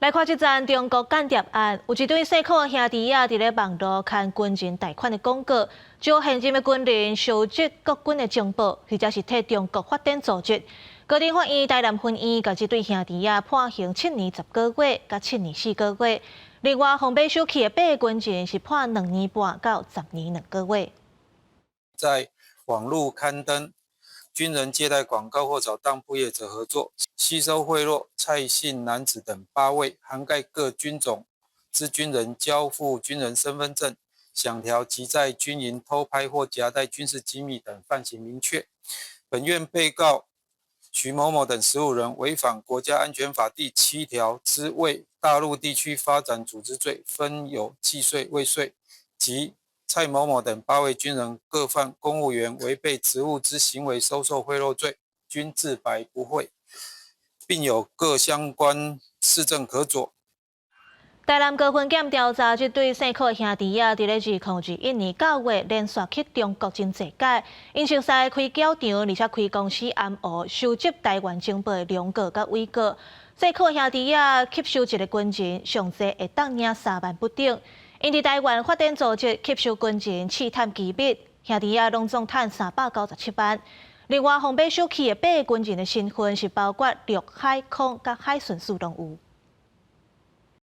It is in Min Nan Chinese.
來看這樁中國間諜案，有一對姓柯兄弟仔佇咧網路刊軍人貸款的廣告，招現任的軍人收集國軍的情報，或者是替中國發展組織。高等法院台南分院共這對兄弟仔判刑7年10個月，佮7年4個月。另外，予買收去的八个軍人是判2年半到10年2個月。在網路刊登軍人借貸廣告或找當鋪業者合作，吸收賄賂蔡姓男子等八位，涵蓋各軍種之軍人交付軍人身份證、饗條及在軍營偷拍或夾帶軍事機密等犯行明確。本院被告徐某某等15人違反國家安全法第7條之為大陸地區發展組織罪，分有既遂、未遂及蔡某某等八位軍人各犯公務員違背職務之行為收受賄賂罪，均自白不諱，並有各相關事證可佐。台南高分檢調查這對姓柯兄弟仔，佇咧2021年9月連續去中國真濟擺，𪜶熟似開繳場，而且開公司暗號收集台灣情報的龍告佮偽告。姓柯兄弟仔吸收一个軍人，上濟會當領3萬不等。𪜶佇台灣發展組織吸收軍人試探機密，兄弟仔攏總趁397萬。另外，予買收去的八个軍人的身份是包括陸海空佮海巡署攏有。